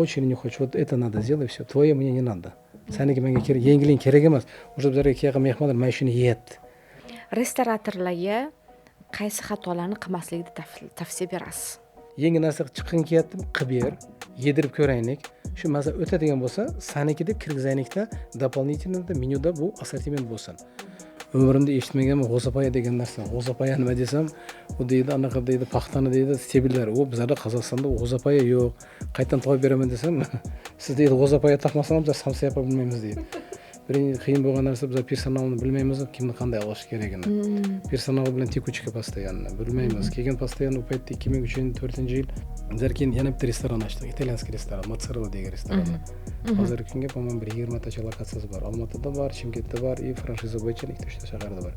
Хочешь или не хочешь, вот это надо сделай, все, твое мне не надо. Saniki menga kerak, yangilik kerak emas. Уже bizlarga kelgan mehmonlar mana shuni yeyapti. Restoratorlarga qaysi xatolarni qilmaslikni tavsiya berasiz? Yangi narsa chiqqing kelyaptimi, qilib ber, yedirib ko'raylik. Shu maza o'tadigan bo'lsa, saniki deb kirgizaylikda, дополнительно menyuda bu assortiment bo'lsin. Umrimda eshitmaganman g'o'zapoya degan narsa. G'o'zapoya nima desam, u deydi, anaqa deydi, paxtani deydi, стебель lar. U bizlarda Qozog'istonda g'o'zapoya yo'q. Qayerdan topib beraman desam, siz deydi, g'o'zapoya topmasam biz somsa yopa bilmaymiz deydi. Birinchi qiyin bo'lgan narsa, biz personalni bilmaymiz, kimni qanday olish kerakligini. Personal bilan текучка постоянно bilmaymiz. Keyin постоянно u paytda 2003-4-yil bizlar keyin yana bitta restoran ochdik, итальянский restoran, Mozzarella degan restoranni. Hozirgi kunga, по-моему, bir 20tacha lokatsiyasi bor. Olmaotada bor, Chimkentda bor и franshiza bo'yicha ikkita uchta shaharda bor.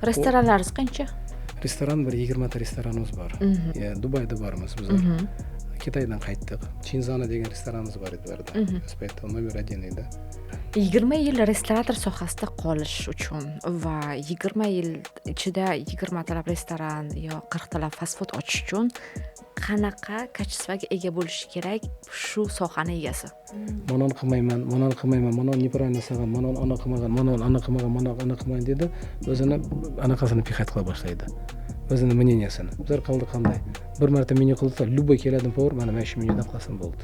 Restoranlaringiz qancha? Restoran bir 20ta restoranimiz bor. Dubayda bormiz bizlar. Kitaydan qaytdik. Chinzana degan restoranimiz bor edi bizlarda. O'sha paytda номер 1 edi. 20 yil restorator sohasida qolish uchun va 20 yil ichida 20talab restoran yo 40talab fast food ochish uchun qanaqa качество ga ega bo'lishi kerak shu sohani egasi? Mana uni qilmayman, mana uni qilmayman, mana uni неправильно solgan, mana uni anaqa qilmagan, mana uni anaqa qilmagan, mana uni anaqa qilmagan dedi. O'zini anaqasini пихать qila boshlaydi. O'zini мнение sini. Bizlar qildi qanday? Bir marta menyu qildi, любой keladi повар, mana shu menyudan qilasan bo'ldi.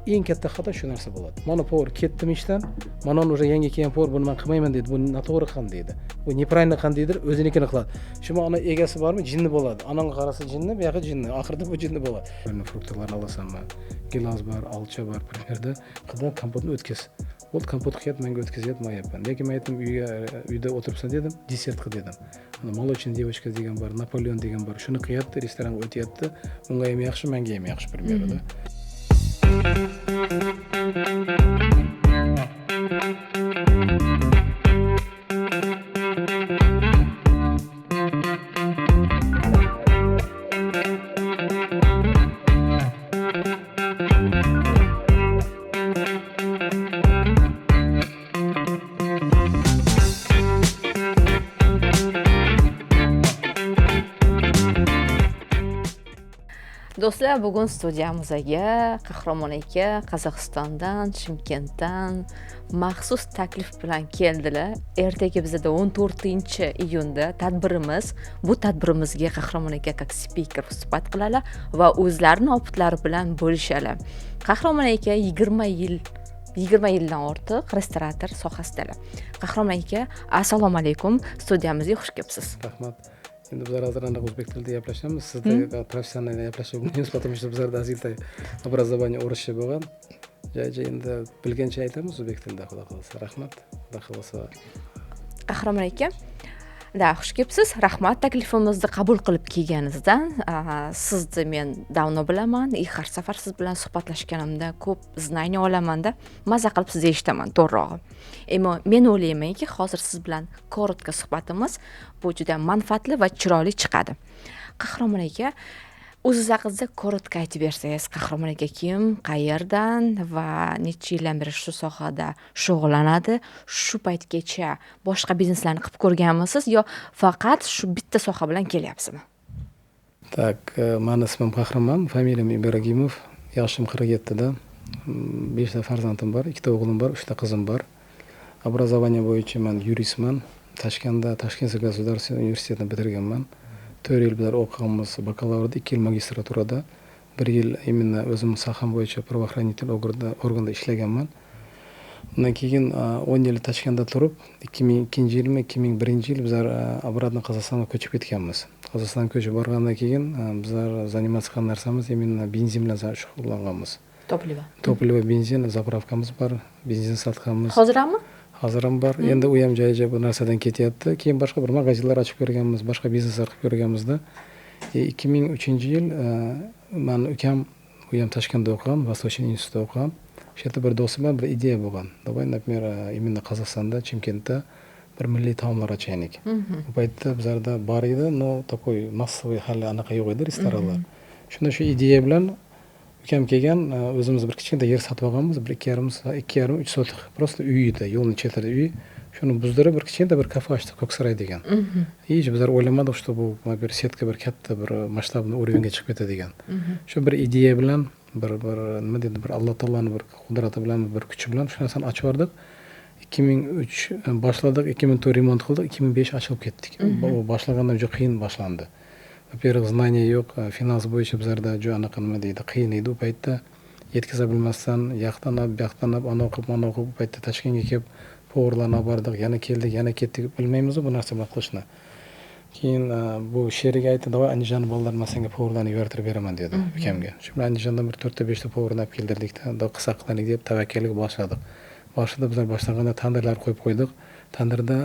Eng katta xato shu narsa bo'ladi. Mana повар ketdimi ishdan, mana uni уже yangi kelgan повар buni men qilmayman deydi, bu noto'g'ri qilgan deydi. Bu неправильно qilgan deydi, o'zinikini qiladi. Shu mana egasi bormi, jinni bo'ladi. Ananga qarasa jinni, bu yoqqa jinni, oxirida bu jinni bo'ladi. Mana fruktlarni olasanmi? Gilos bor, olcha bor, примерда qildan kompotni o'tkiz. Bo'ldi, kompot qilyapti, menga o'tkazyapti, men yeyapman. Lekin men aytdim, uyda o'tiribsan dedim, desert qil dedim. Ana молочный девочка degan bor, Napoleon degan bor. Shuni qilyapti, restoranga o'tyapti. Unga ham yaxshi, menga ham yaxshi, примерда. Do'stlar, bugun studiyamizga Qahramon aka Qozog'istondan, Chimkentdan maxsus taklif bilan keldilar. Ertaga bizda 14-iyunda tadbirimiz. Bu tadbirimizga Qahramon aka как spiker suhbat qiladilar va o'zlarining опыт lari bilan bo'lishadilar. Qahramon aka 20 yildan ortiq restorator sohasidalar. Qahramon aka, assalomu alaykum, studiyamizga xush kelibsiz. Rahmat. Endi bizlar hozir aniq o'zbek tilida gaplashamiz. Sizda professional gaplasha bilmaymiz, потому что bizlarda azilta образование o'rischa bo'lgan. Joy-joy endi bilgancha aytamiz o'zbek tilida, xudo xohlasa. Rahmat. Xudo xohlasa. Qahramon aka, da, xush kelibsiz. Rahmat taklifimizni qabul qilib kelganingizdan. Sizni men давно bilaman, и har safar siz bilan suhbatlashganimda ko'p знание olamanda, maza qilib sizni eshitaman, to'g'rirog'i. Ammo men o'ylaymanki, hozir siz bilan коротко suhbatimiz bu juda manfaatli va chiroyli chiqadi. Qahramon aka, o'zingiz haqingizda коротко aytib bersangiz, Qahramon aka kim, qayerdan va necha yildan beri shu sohada shug'ullanadi, shu paytgacha boshqa bizneslarni qilib ko'rganmisiz yo faqat shu bitta soha bilan kelyapsizmi? Так, mani ismim Qahramon, familiyam Ibragimov, yoshim 47da. 5 ta farzandim bor, 2 ta o'g'lim bor, 3 ta qizim bor. Образование bo'yicha men yuristman. Toshkentda Toshkent государственный universitetini bitirganman. 4 yil bizlar o'qiganmiz bakalavrda, 2 yil magistraturada, 1 yil именно o'zim soham bo'yicha правоохранитель organda ishlaganman. Undan keyin 10 yil Toshkentda turib, 2002-yilmi, 2001-yil bizlar обратно Qozog'istonga ko'chib ketganmiz. Qozog'istonga ko'chib borgandan keyin bizlar заниматься qilgan narsamiz именно benzin bilan shug'ullanganmiz. Топлива. Топлива, benzin, заправка miz bor, benzin sotganmiz. Hozir hammi? Hozir ham bor. Endi u ham joy-joy bu narsadan ketyapti. Keyin boshqa bir magazinlar ochib ko'rganmiz, boshqa bizneslar qilib ko'rganmizda. 2003-yil mani ukam, u ham Toshkentda o'qigan, Восточный institutda o'qigan. O'sha yerda bir do'sti bilan bir ideya bo'lgan. Давай, например, именно Qozog'istonda, Chimkentda bir milliy taomlar ochaylik. U paytda bizlarda bor edi, но такой массовый hali anaqa yo'q edi restoranlar. Shunda shu ideya bilan ukam kelgan, o'zimiz bir kichkina yer sotib olganmiz, bir ikki yarim, ikki yarim, uch sotix, просто uy edi, yo'lni chetida uy. Shuni buzdirib bir kichkina bir kafe ochdik, Ko'ksaray degan. Hech bizlar o'ylamadik, что bu bir сетка bir katta bir масштабный уровень ga chiqib ketadi degan. Shu bir ideya bilan Bir nima deydi, bir Alloh taoloni bir qudrati bilan, bir kuchi bilan shu narsani ochib yubordik. 2003 boshladik, 2004 remont qildik, 2005 ochilib ketdik. U boshlaganda juda qiyin boshlandi. Во-первых, знание yo'q, finans bo'yicha bizlarda juda anaqa nima deydi, qiyin edi u paytda. Yetkaza bilmasdan yoqdan olib, bu yoqdan olib, anavi qilib, manavi qilib, u paytda Toshkentga kelib повар larni olib bordik, yana keldik, yana ketdik, bilmaymiz bu narsa bilan qilishni. Keyin bu sherigi aytdi, давай Andijon bolalar, man senga повар larni yubortirib beraman dedi ukamga. Shu bilan Andijondan bir 4ta 5ta повар ni olib keltirdikda, qilsa qilaylik deb tavakkallik boshladik. Boshida bizlar boshlaganda tandirlar qo'yib qo'ydik. Tandirda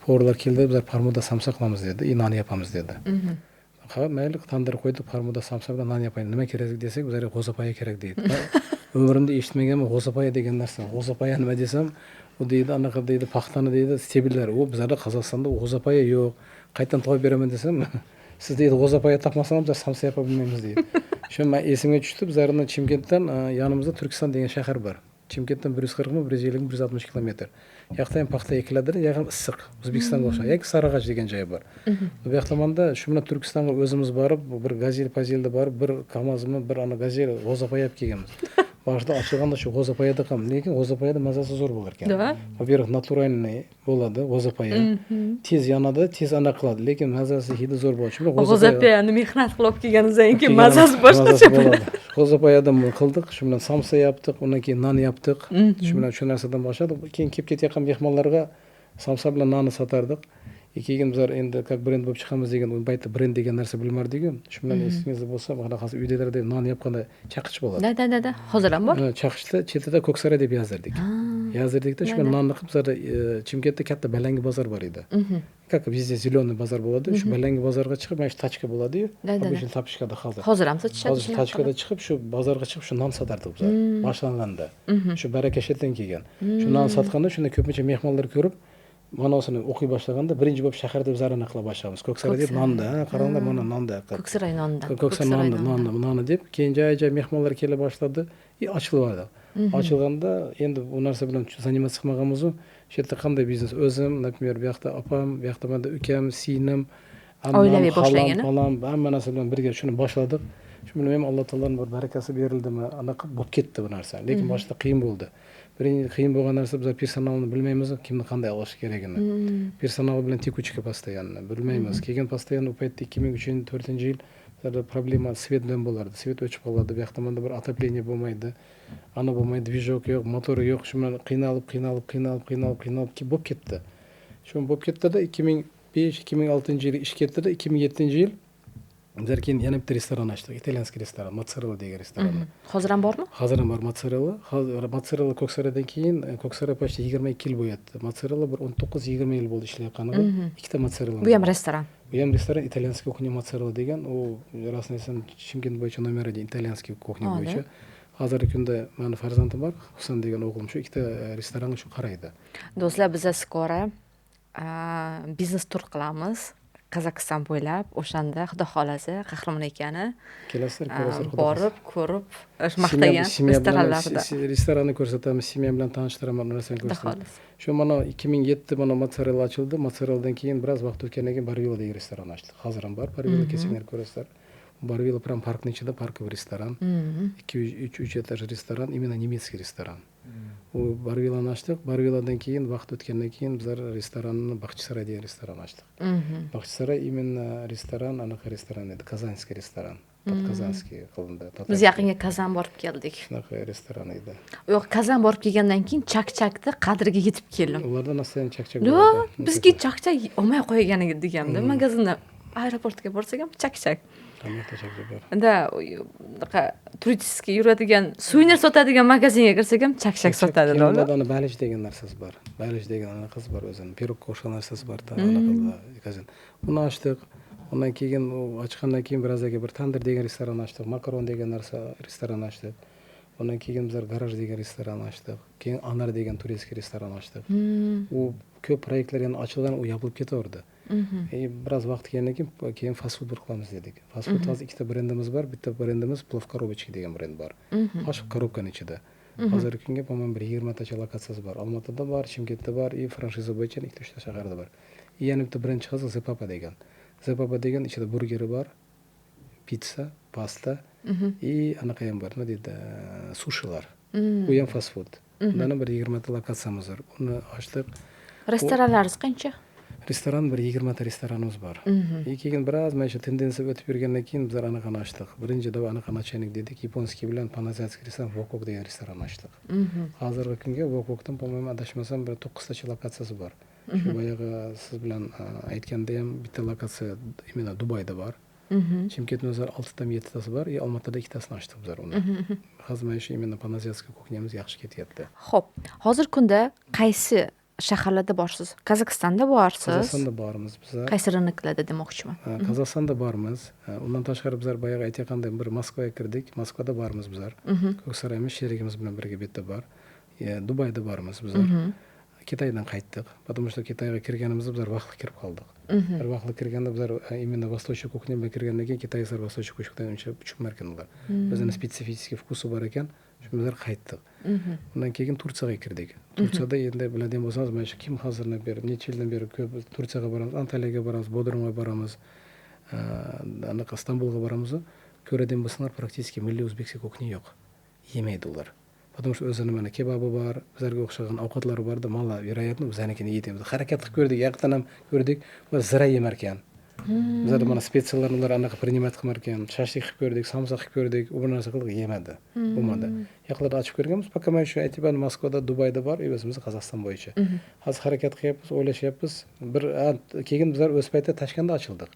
повар lar keldi, bizlar parmuda samsa qilamiz dedi, и non yapamiz dedi. Ha, mayli, tandir qo'ydik, parmuda samsa bilan non yapaylik. Nima kerak desak, bizlarga g'o'zapoya kerak deydi. Umrimda eshitmaganman g'o'zapoya degan narsa. G'o'zapoya nima desam, u deydi, anaqa deydi, paxtani deydi, стебель lar. U bizlarda Qozog'istonda g'o'zapoya yo'q. Qayerdan topib beraman desam, siz deydi, g'o'zapoya topmasangiz bizlar samsa yapa bilmaymiz deydi. Shu man esimga tushdi, bizlarni Chimkentdan yonimizda Turkiston degan shahar bor. Chimkentdan 140 mi, 150 mi, 160 kilometr. Yoqda ham paxta ekiladi, yoq ham issiq. O'zbekistonga o'xshaydi. Yoki Sarig'ach degan joyi bor. Bu yoq tomonda shu bilan Turkistonga o'zimiz borib, bir gazel pazelda borib, bir KAMAZmi, bir ana gazel g'o'zapoya olib kelganmiz. Boshida ochilganda shu g'o'zapoyada ham, lekin g'o'zapoyada mazasi zo'r bo'lar ekan. Во-первых, натуральный bo'ladi g'o'zapoya. Tez yonadi, tez ana qiladi, lekin mazasi, hidi zo'r bo'ladi. Shu bilan g'o'zapoyani mehnat qilib olib kelganingizdan keyin mazasi boshqacha bo'ladi. G'o'zapoyadan qildik, shu bilan samsa yapdik, undan keyin non yapdik. Shu bilan shu narsadan boshladik. Keyin kelib ketayotgan mehmonlarga samsa bilan nonni sotardik. Keyin bizlar endi как brend bo'lib chiqamiz degan, u paytda brend degan narsa bilmardik-ku. Shu bilan esingizda bo'lsa, bunaqasi uydalarda non yapganda chaqich bo'ladi. Да, да, да, да. Hozir ham bor. Chaqichda chetida Ko'ksaray deb yozdirdik. Yozdirdikda shu bilan nonni qilib bizlarda Chimkentda katta Balangi bozor bor edi. Как везде зеленый bozor bo'ladi. Shu Balangi bozorga chiqib, mana shu тачка bo'ladi-yu. Обычно тапочка da hozir. Hozir ham sotishadi. Hozir тачка da chiqib, shu bozorga chiqib, shu non sotardik bizlar. Boshlanganda. Shu baraka shetdan kelgan. Shu non sotganda shunda ko'pincha mehmonlar ko'rib, ma'nosini o'qiy boshlaganda birinchi bo'lib shaharda bizlar anaqa qila boshlaymiz. Ko'ksaray deb nonda, qaranglar mana nonda. Ko'ksaray nonda. Ko'ksaray nonni, nonni, nonni deb keyin joy-joy mehmonlar kela boshladi, и ochilib Ochilganda endi bu narsa bilan заниматься qilmaganmiz-u, shu yerda qanday biznes o'zim, например, bu yoqda opam, bu yoqda menda ukam, singlim, oilaviy boshlangan. Xolam, hamma narsa bilan birga shuni boshladik. Shu bilan ham Alloh taoloning bir barakasi berildimi, anaqa bo'lib ketdi bu narsa. Lekin boshida qiyin bo'ldi. Birinchi qiyin bo'lgan narsa, bizlar personalni bilmaymiz, kimni qanday olish kerakligini. Personal bilan текучка постоянно bilmaymiz. Keyin постоянно u paytda 2003-4 yil bizlarda problema свет bilan bo'lardi. Свет o'chib qoladi, bu yoqda manda bir отопление bo'lmaydi. Ana bo'lmaydi, движок yo'q, motor yo'q. Shu bilan qiynalib, qiynalib, qiynalib, qiynalib, qiynalib bo'lib ketdi. Shu bo'lib ketdi-da 2005, 2006 yil ish ketdi-da, 2007 yil bizlar keyin yana bitta restoran ochdik. Итальянский restoran, Mozzarella degan restoranni. Hozir ham bormi? Hozir ham bor Mozzarella. Hozir Mozzarella Ko'ksaraydan keyin Ko'ksaray почти 22 yil bo'lyapti. Mozzarella bir 19-20 yil bo'ldi ishlayotganiga. Ikkita Mozzarella. Bu ham restoran. Bu ham restoran, итальянский кухня Mozzarella degan. U rostini aytsam, Chimkent bo'yicha номер 1 итальянский кухня bo'yicha. Hozirgi kunda mani farzandim bor, Husan degan o'g'lim, shu ikkita restoranga shu qaraydi. Do'stlar, biza скоро biznes tur qilamiz Qozog'iston bo'ylab. O'shanda xudo xohlasa Qahramon akani kelasizlar, ko'rasizlar, xudo borib ko'rib, maqtagan restoranlarda. Restoranni ko'rsatamiz, семья bilan tanishtiraman, u narsani Xudo ko'rsataman. xohlasa. Shu mana 2007 mana Mozzarella ochildi. Mozzarelladan keyin biroz vaqt o'tgandan keyin Barvilla degan restoran ochdik. Hozir ham bor Barvilla, kelsanglar ko'rasizlar. Барвилла прям parkni ichida, парковый restoran. Ikki, uch этаж restoran, именно немецкий restoran. U Barvillani ochdik. Barvilladan keyin vaqt o'tgandan keyin bizlar restoranni Baxchisaroy degan restoran ochdik. Baxchisaroy именно restoran anaqa restoran edi, казанский restoran. Под казанский qilindi. Biz yaqinga Kazan borib keldik. Shunaqa restoran edi. Yo'q, Kazan borib kelgandan keyin chak-chakni qadriga yetib keldim. Ularda настоящий chak-chak Yo'q, bo'ladi. bizga chak-chak olmay qo'ygan deganda, magazinda aeroportga borsak ham chak-chak. Hamma chak-chak bor. Да, unaqa turistik yuradigan, suvenir sotadigan magazinga kirsak ham chak-chak sotadi. Keyin ularda ana balish degan narsasi bor. Balish degan anaqasi bor o'zini. Pirogga o'xshagan narsasi bor. Anaqa uni ochdik. Undan keyin u ochgandan keyin birozdan keyin bir tandir degan restoran ochdik. Makaron degan narsa restoran ochdik. Undan keyin bizlar garaj degan restoran ochdik. Keyin Anar degan турецкий restoran ochdik. U ko'p proyektlar yana ochilgan, u yopilib ketaverdi. Biroz vaqt kelgandan keyin fast food bir qilamiz dedik. Fast food hozir ikkita brendimiz bor. Bitta brendimiz Plov коробочки degan brend bor. Osh коробка ni ichida. Hozirgi kunga по-моему bir 20 tacha lokatsiyasi bor. Olmaotada bor, Chimkentda bor, и franshiza bo'yicha ikkita uchta shaharda bor. И yana bitta brend chiqardik, The Papa degan. The Papa degan ichida burgeri bor, pitsa, pasta. И anaqa ham bor, nima deydi, sushilar. U ham fast food. Undan ham bir 20 ta lokatsiyamiz bor, uni ochdik. Restoranlaringiz qancha? Restoran, bir 20 ta restoranimiz bor. И keyin biroz mana shu tendensiya o'tib yurgandan keyin bizlar anaqani ochdik, birinchi давай anaqani ochaylik dedik, японский bilan паназиатский restoran, Wok degan restoran ochdik. Hozirgi kunga Wok Wokdan, по моему, adashmasam, bir to'qqiztacha lokatsiyasi bor. Shu boyagi siz bilan aytganda ham bitta lokatsiya именно Dubayda bor. Chimkentda o'zida oltitami, yettitasi bor и Olmaotada ikkitasini ochdik bizlar uni. Hozir mana shu именно паназиатский кухня miz yaxshi ketyapti. Ho'p, hozirgi kunda qaysi shaharlarda borsiz? Qozog'istonda borsiz? Qozog'istonda bormiz bizlar. Qaysi рынок larda demoqchiman. Qozog'istonda bormiz. Undan tashqari bizlar boyagi aytayotgandek bir Moskvaga kirdik, Moskvada bormiz bizlar. Ko'ksaroyimiz sherigimiz bilan birga bu yerda bor. Dubayda bormiz bizlar. Kitaydan qaytdik, потому что Kitayga kirganimizda bizlar vaqtli kirib qoldik. Bir vaqtli kirganda bizlar именно восточный кухня bilan kirgandan keyin китайец lar восточный кухня dan uncha tushunmar ekan ular. O'zini специфический вкус i bor ekan, shu bizlar qaytdik. Undan keyin Turkiyaga kirdik. Turkiyada endi biladigan bo'lsangiz, mana shu kim hozir beri necha yildan beri ko'p Turkiyaga boramiz, Antaliyaga boramiz, Bodrumga boramiz, anaqa Istanbulga boramiz, ko'radigan bo'lsanglar, практически milliy узбекский кухня yo'q, yemaydi ular, потому что o'zini mana kebabi bor, bizlarga o'xshagan ovqatlari borda, мало вероятно biznikini yeydi. Harakat qilib ko'rdik, yoqdan ham ko'rdik, ular zira yemarkan. Bizlarda mana специя larni ular anaqa принимать qilmar ekan. Shashlik qilib ko'rdik, somsa qilib ko'rdik, u bir narsa qildik, yemadi, bo'lmadi. Yoqlarda ochib ko'rganmiz. Пока mana shu aytyapman, Moskvada, Dubayda bor и o'zimizni Qozog'iston bo'yicha hozir harakat qilyapmiz, o'ylashyapmiz bir. Keyin bizlar o'z paytida Toshkentda ochildik.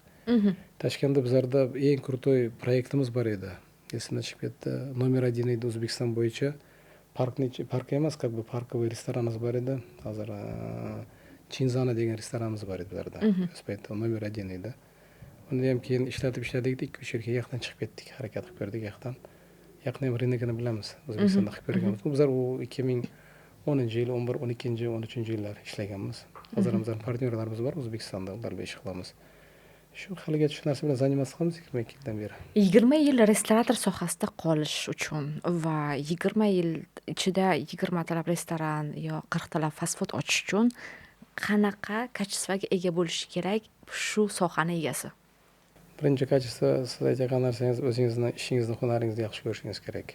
Toshkentda bizlarda eng крутой proyektimiz bor edi, esimdan chiqib ketdi, номер один edi O'zbekiston bo'yicha. Parkni, park emas, как бы парковый restoranimiz bor edi. Hozir Chinzana degan restoranimiz bor edi bizlarda, o'z paytda номер один edi. Uni ham keyin ishlatib ishladik, 2-3 yil keyin yoqdan chiqib ketdik. Harakat qilib ko'rdik yoqdan, yoqni ham рынок ini bilamiz, O'zbekistonda qilib ko'rganmiz. Bizlar u 2010-yil, 11, 12, 13-yillar ishlaganmiz. Hozir ham bizlarni партнёр larimiz bor O'zbekistonda, ular bilan ish qilamiz. Shu haligacha shu narsa bilan заниматься qilamiz 22 yildan beri. 20 yil restorator sohasida qolish uchun va 20 yil ichida 20talab restoran yo 40talab fast food ochish uchun qanaqa качество ga ega bo'lishi kerak shu sohani egasi? Birinchi качество, siz aytgan narsangiz, o'zingizni ishingizni, hunaringizni yaxshi ko'rishingiz kerak.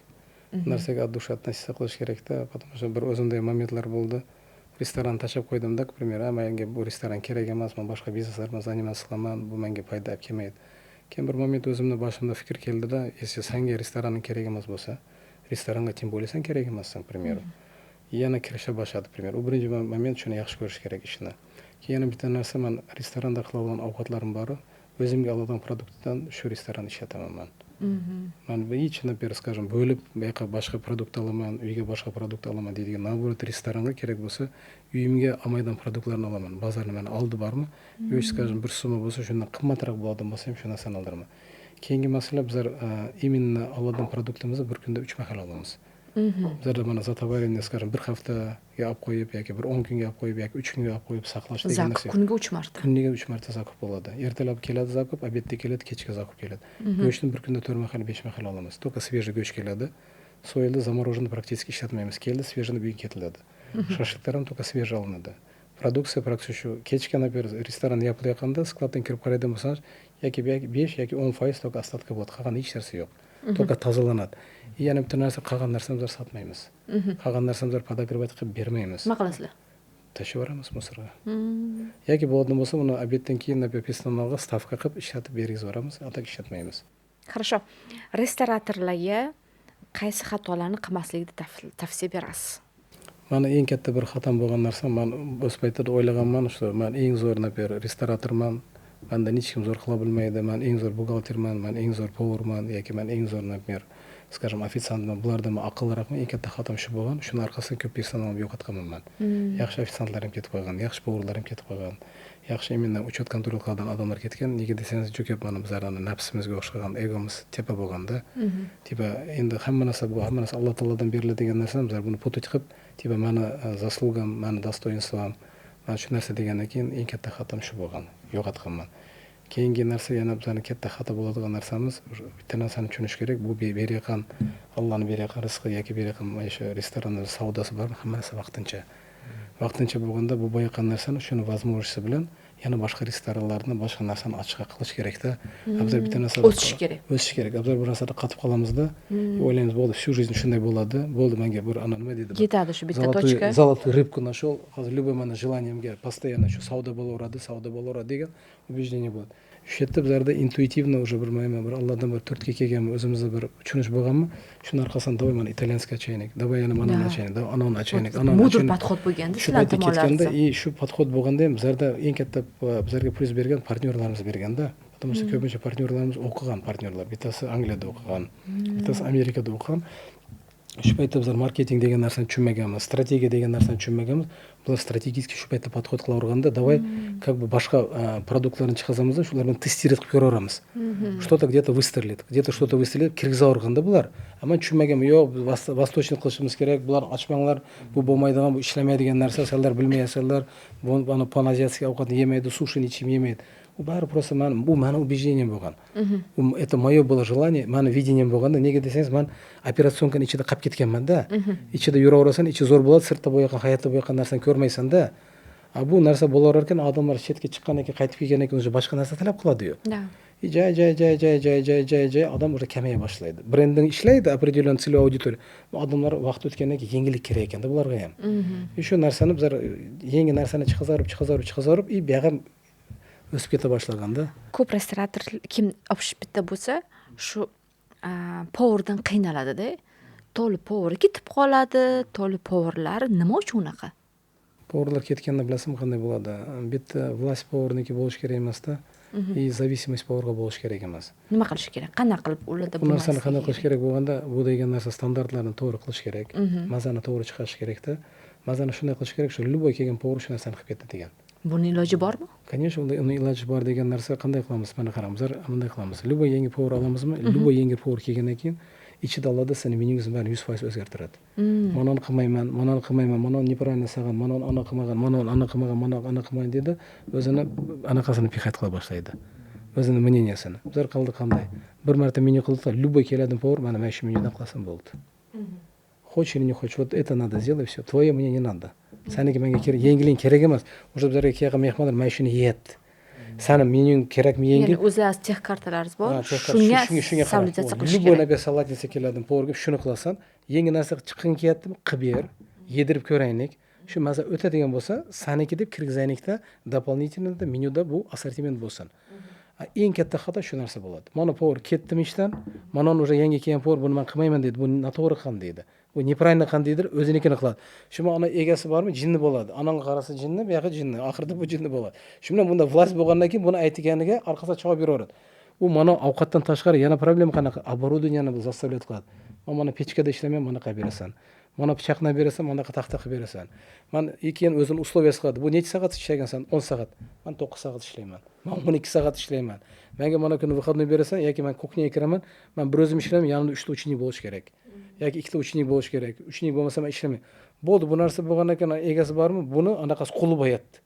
Bu narsaga от души относиться qilish kerakda, потому что bir o'zimda ham momentlar bo'ldi, restoran tashlab qo'ydimda, к примеру, menga bu restoran kerak emas, man boshqa bizneslar bilan заниматься qilaman, bu menga foyda olib kelmaydi. Keyin bir moment o'zimni boshimda fikr keldida, если sanga restoraning kerak emas bo'lsa, restoranga тем более san kerak emassan, к примеру. Yana kirisha boshladi, к примеру. U birinchi moment, shuni yaxshi ko'rish kerak ishni. Keyin yana bitta narsa, man restoranda qiladigan ovqatlarim bor, o'zimga oladigan produktdan shu restoranni ishlataman man. Man hech, например, скажем, bo'lib bu yoqqa boshqa produkt olaman, uyga boshqa produkt olaman deydigan, наоборот, restoranga kerak bo'lsa, uyimga olmaydigan produktlarni olaman. Bozorni mana oldi bormi, go'sht, скажем, bir summa bo'lsa, shundan qimmatroq bo'ladigan bo'lsa ham, shu narsani oldiraman. Keyingi masala, bizlar именно oladigan produktimizni bir kunda uch mahal olamiz. Bizlarda mana затоваренный, скажем, bir haftaga olib qo'yib yoki bir 10 kunga olib qo'yib yoki 3 kunga olib qo'yib saqlash degan narsa. Kuniga uch marta. Kuniga uch marta закуп bo'ladi. Ertalab keladi закуп, обед da keladi, kechki закуп keladi. Go'shtni bir kunda to'rt mahal, besh mahal olamiz. Только свежий go'sht keladi, so'yildi, замороженный практически ishlatmaymiz. Keldi свежий, bugun ketiladi. Shashliklar ham только свежий olinadi. Produksiya практически shu kechki, например, restoran yopilayotganda skladdan kirib qaraydigan bo'lsangiz, yoki 5 yoki 10% только остатка bo'ladi, qolgan hech narsa yo'q, только tozalanadi. И yana bitta narsa, qolgan narsani bizlar sotmaymiz, qolgan narsani bizlar подогревать qilib bermaymiz. Nima qilasizlar? Tashlab yuboramiz мусор ga yoki bo'ladigan bo'lsa, uni обед dan keyin, например, персонал ga ставка qilib ishlatib bergizib yuboramiz, а так ishlatmaymiz. Хорошо, restoratorlarga qaysi xatolarni qilmaslikni tavsiya berasiz? Mani eng katta bir xatom bo'lgan narsa, man o'z paytida o'ylaganman, что man eng zo'r, например, restoratorman, mandan hech kim zo'r qila bilmaydi, man eng zo'r buxgalterman, man eng zo'r повар man yoki man eng zo'r, например, скажем, ofitsiantman, bulardan man aqlliroqman. Eng katta xatom shu bo'lgan. Shuni orqasidan ko'p personalni yo'qotganman man. Yaxshi ofitsiantlar ham ketib qolgan, yaxshi повар lar ham ketib qolgan, yaxshi именно учет, контроль qiladigan odamlar ketgan. Nega desangiz, juda ko'p mana bizlarni nafsimizga o'xshagan egomiz tepa bo'lganda, типа endi hamma narsa, bu hamma narsa Alloh taolodan beriladigan narsa, bizlar buni путать qilib, типа mani заслуга m, mani достоинство m, mana shu narsa degandan keyin eng katta xatom shu bo'lgan, yo'qotganman. Keyingi narsa, yana bizani katta xato bo'ladigan narsamiz, bitta narsani tushunish kerak: bu berayotgan, Allohni berayotgan rizqi yoki berayotgan mana shu restoranni savdosi bor, hamma narsa vaqtincha. Vaqtincha bo'lganda, bu boyaqan narsani shuni возможности bilan Yana boshqa restoranlarni, boshqa narsani ochiq qilish kerakda. Bizlar bitta narsa o'sish kerak. O'sish kerak. Bizlar bir narsada qotib qolamizda, o'ylaymiz, bo'ldi, всю жизнь shunday bo'ladi, bo'ldi, menga bir ana nima deydi, yetadi shu bitta точка. Золотую рыбку нашел, hozir любой mani желаниемga постоянно shu savdo bo'laveradi, savdo bo'laveradi degan убеждение bo'ladi. Shu yerda bizlarda интуитивно уже bir mayma bir Allohdan bir turtki kelganmi, o'zimizda bir tushunish bo'lganmi, shuni orqasidan давай mana итальянский ochaylik, давай yana mana ochaylik, давай anavini ochaylik, anavini мудрый подход bo'lganda. Shu paytda ketganda и shu подход bo'lganda ham bizlarda eng katta bizlarga plyus bergan partnyorlarimiz berganda, потому что ko'pincha partnyorlarimiz o'qigan partnyorlar, bittasi Angliyada o'qigan, bittasi Amerikada o'qigan. Shu paytda bizlar marketing degan narsani tushunmaganmiz, strategiya degan narsani tushunmaganmiz. Bular стратегический shu paytda подход qilaverganda, давай как бы boshqa produktlarni chiqazamizda, shular bilan тестировать qilib ko'raveramiz, что то где то выстрелит, где то что то выстрелит, kirgizaverganda bular. Man tushunmaganman, yo'q, восточный qilishimiz kerak, bularni ochmanglar, bu bo'lmaydigan, bu ishlamaydigan narsa, sizlar bilmayapsizlar, bu паназиатский ovqatni yemaydi, sushini hech kim yemaydi. U bari просто mani, bu mani убеждением bo'lgan, это мое было желание, mani видением bo'lganda. Nega desangiz, man операционкani ichida qolib ketganmanda. Ichida yuraverasan, ichi zo'r bo'ladi, sirtda bo'layotgan, hayotda bo'layotgan narsani ko'rmaysanda. A bu narsa bo'laverar ekan, odamlar chetga chiqqandan keyin, qaytib kelgandan keyin уже boshqa narsa talab qiladiyu. И jay jay jay jay jay jay jay jay odam уже kamaya boshlaydi. Brending ishlaydi, определенный целевой аудитория, odamlar vaqt o'tgandan keyin yengillik kerak ekanda bularga ham. И shu narsani bizlar yangi narsani chiqazaverib, chiqazaverib, chiqazaverib, и buyog'i ham o'sib keta boshlaganda. Ko'p restorator kim bitta bo'lsa, shu поварdan qiynaladida, то ли повар ketib qoladi, то ли поварlar nima uchun unaqa? Поварlar ketganda bilasizmi qanday bo'ladi? Bitta власть поварniki bo'lishi kerak emasda и зависимость поварga bo'lishi kerak emas. Nima qilish kerak, qanaqa qilib ularda Bu narsani qanday qilish kerak bo'lganda, bu degan narsa standartlarni to'g'ri qilish kerak, mazani to'g'ri chiqarish kerakda. Mazani shunday qilish kerak, shu любой kelgan повар shu narsani qilib ketdi degan. Buni iloji bormi? Конечно, unda uni iloji bor degan narsa qanday qilamiz? Mana qarang, bizlar bunday qilamiz: любой yangi повар olamizmi, любой yangi повар kelgandan keyin ichida oladi, seni menyungizni barini 100% o'zgartiradi. Mana uni qilmayman, mana uni qilmayman, mana uni неправильно solgan, mana uni anaqa qilmagan, mana uni anaqa qilmagan, mana uni anaqa qilmagan deydi, o'zini anaqasini пихать qila boshlaydi, o'zini мненияsini. Bizlar qildi qanday? Bir marta menyu qildik, любой keladi повар, mana shu menyudan qilasan, bo'ldi, хочешь или не хочешь, вот это надо сделай, все, твое мне не надо, saniki menga kerak, yangilik kerak emas. Уже bizlarga kelgan mehmonlar mana shuni yeyapti, sani menyung kerakmi yangi? Ya'ni o'zlaringiz тех kartalaringiz bor, shunga shunga соблюдаться qilish любой kerak. Nabiy салатница keladi поварga, shuni qilasan. Yangi narsa chiqqing kelyaptimi, qilib ber, yedirib ko'raylik, shu maza o'tadigan bo'lsa, saniki deb kirgizaylikda, дополнительно menyuda bu assortiment bo'lsin. Eng katta xato shu narsa bo'ladi: mana повар ketdimi ishdan, mana uni уже yangi kelgan повар buni man qilmayman deydi, bu noto'g'ri qilgan deydi, bu неправильно qilgan deydi, o'zinikini qiladi. Shu bilan ana egasi bormi, jinni bo'ladi, ananga qarasa jinni, bu yoqqa jinni, oxirida bu jinni bo'ladi. Shu bilan bunda власть bo'lgandan keyin buni aytganiga orqasidan chopib yuraveradi u. Mana ovqatdan tashqari yana problema qanaqa? Оборудованияni заставлять qiladi. Man mana pechkada ishlamayman, mana qilib berasan, mana pichoqni berasan, mana bunaqa taxta qilib berasan. Man keyin o'zini условияsi qiladi: bu necha soat ishlagansan? 10 soat. Man 9 soat ishlayman, man 12 soat ishlayman, manga mana kuni выходной berasan yoki man кухняga kiraman, man bir o'zim ishlayman, yonimda uchta ученик bo'lishi kerak yoki ikkita ученик bo'lishi kerak, ученик bo'lmasa man ishlamayman. Bo'ldi, bu narsa bo'lgandan keyin egasi bormi, buni anaqasi quli bo'lyapti.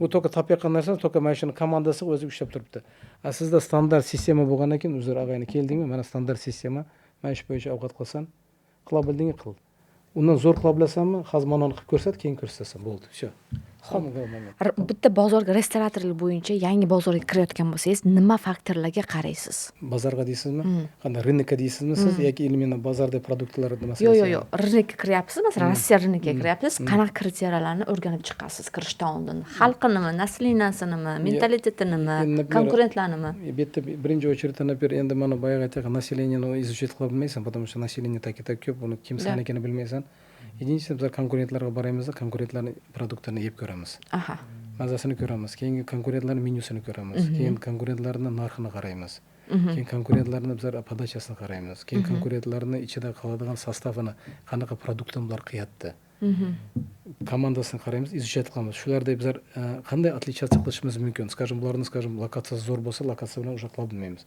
Bu только topayotgan narsani только mana shuni komandasi o'zi ushlab turibdi. A sizda standart sistema bo'lgandan keyin, uzr, og'ayni, keldingmi, mana standart sistema, mana shu bo'yicha ovqat qilsan, qila bildingmi, qil, undan zo'r qila bilasanmi, hozir mana uni qilib ko'rsat, keyin ko'rsatasan, bo'ldi, все. Bitta bozorga, restoratorlik bo'yicha yangi bozorga kirayotgan bo'lsangiz, nima faktorlarga qaraysiz? Bozorga deysizmi? Qanday, рынокka deysizmi siz yoki именно bozorda produktlar masalasi? Yo'q, рынокka kiryapsiz, masalan, Rossiya рынокiga kiryapsiz, qanaqa kriteriyalarni o'rganib chiqasiz kirishdan oldin? Xalqinimi, населениеsinimi, mentalitetinimi, konkurentlarnimi? Bu yerda birinchi очередь, например, endi mana boyagi aytgan населениени изучать qila bilmaysan, потому что население так и так ko'p, buni kim sanikini bilmaysan. Единственное, bizlar konkurentlarga boraymizda, konkurentlarni produktini yeb ko'ramiz, mazasini ko'ramiz, keyingi konkurentlarni menyusini ko'ramiz, keyin konkurentlarni narxini qaraymiz, keyin konkurentlarni bizlar подачасini qaraymiz, keyin konkurentlarni ichida qiladigan составini, qanaqa produktni bular qilyapti, komandasini qaraymiz, изучать qilamiz. Shularda bizlar qanday отличаться qilishimiz mumkin? Скажем, bularni, скажем, lokatsiyasi zo'r bo'lsa, lokatsiya bilan уже qila bilmaymiz,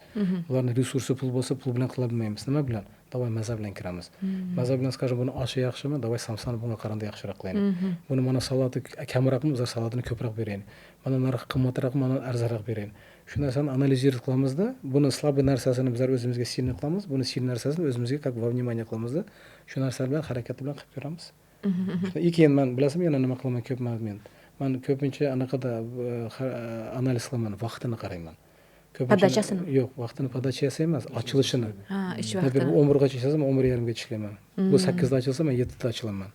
bularni resursi pul bo'lsa, pul bilan qila bilmaymiz. Nima bilan? Давай maza bilan kiramiz, maza bilan. Скажем, buni oshi yaxshimi, давай samsani bunga qaraganda yaxshiroq qilaylik, buni mana salati kamroqmi, bizlar salatini ko'proq beraylik, mana narxi qimmatroqmi, mana arzonroq beraylik. Shu narsani анализировать qilamizda, buni слабый narsasini bizlar o'zimizga сильный qilamiz, buni сильный narsasini o'zimizga как во внимание qilamizda, shu narsalar bilan, harakati bilan qilib ko'ramiz. И keyin man, bilasizmi, yana nima qilaman ko'p moment? Man ko'pincha anaqada analiz qilaman, vaqtini qarayman. Подача sini? Yo'q, vaqtini подача si emas, ochilishini. Ha, ish Например, vaqtini. 11gacha ishlasam, man 11:30gacha ishlayman. Bu 8da ochilsa, man 7da ochilaman.